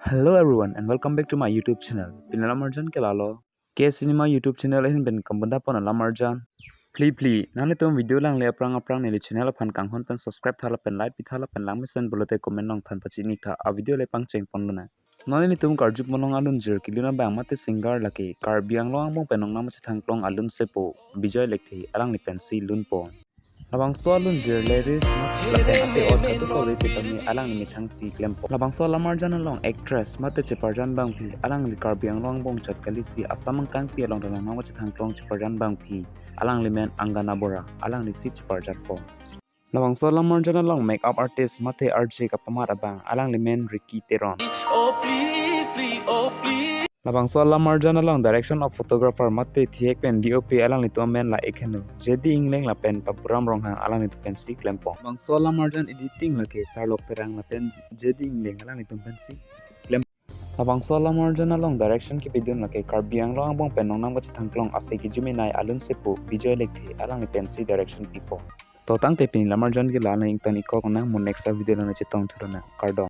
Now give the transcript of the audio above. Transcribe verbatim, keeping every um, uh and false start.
Hello everyone and welcome back to my YouTube channel. Pini lamarjan ke lalo. K Cinema YouTube channel ahin pen kambunda pon lamarjan. Phli phli, nanglitum video langle aphrang aphrang neli channel aphan kanghon pen subscribe tha lapen like pitha lapen langmesen pulote comment nangthan pachini tha, a video le pangcheng ponlonang. Non nelitum karju ponlong alunjir kelun abang mate singer lake Karbi Anglong angbong pen nongnam kachethangklong alun sepo Bijoy Lekthe, alangli pensi lunpo. Labangso alunjir lyrics lapen ate-ot kadokave setame alangli methangsi klempo. Labangso lamarjan along actress mate cheparjan abangpi, alangli Karbi Anglong angbong chot kalisi Assam angkangpi along ta nongnam kachethangklong cheparjan abangpi, alangli men Angana Bora, alanglisi cheparjanpo. Labangso lamarjan along makeup artist mate R J kapamat abang, alangli men Ricky Teron. Labangso lamarjan along direction of photographer mate thihek pen D O P alanglitum amen la ekheno J D Ingleng lapen Papuram Ronghang, alanglitum pensi klempo. Labangso lamarjan editing lake Sarlok Terang lapen J D Ingleng, alanglitum pensi klem. Labangso lamarjan along direction kepidun lake Karbi Anglong angbong pen nongnam kachethangklong Ase Kejimenei alun sepo Bijoy Lekthe, alangli pensi direction pipo. To tangte pini lamarjan ke la-an ington-ik konang, mo next video along chetong thulonang, kardom.